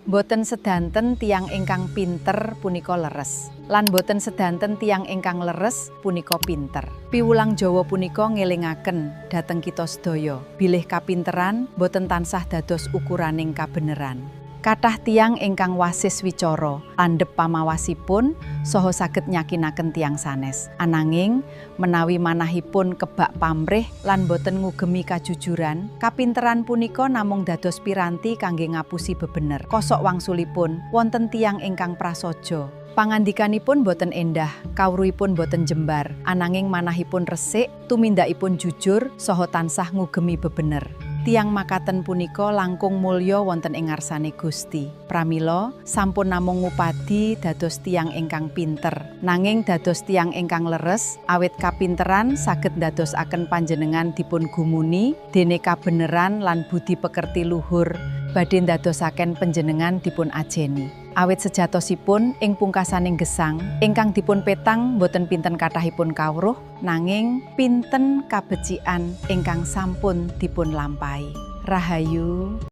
Boten sedanten tiyang ingkang pinter punika leres. Lan boten sedanten tiyang ingkang leres punika pinter. Piwulang Jawa punika ngelingaken dhateng kita sedaya bilih kapinteran boten tansah dados ukuraning kabeneran. Kathah tiyang ingkang wasis wicara, landhep pamawasipun saha saged nyakinaken tiyang sanes. Ananging menawi manahipun kebak pamrih lan boten ngugemi kajujuran, kapinteran punika namung dados piranti kangge ngapusi bebener. Kosok wangsulipun, wonten tiyang ingkang prasaja. Pangandikanipun boten endah, kawruhipun boten jembar, ananging manahipun resik, tumindakipun jujur saha tansah ngugemi bebener. Tiyang makaten punika langkung mulya wonten ing ngarsane Gusti. Pramila sampun namung ngupadi dados tiyang ingkang pinter, nanging dados tiyang ingkang leres, awit kapinteran saged ndadosaken panjenengan dipun gumuni dene kabeneran lan budi pekerti luhur badhe ndadosaken panjenengan dipun ajeni. Awit sejatosipun ing pungkasaning gesang ingkang dipun petang boten pinten kathahipun kawruh, nanging pinten kabecikan ingkang sampun dipun lampahi. Rahayu.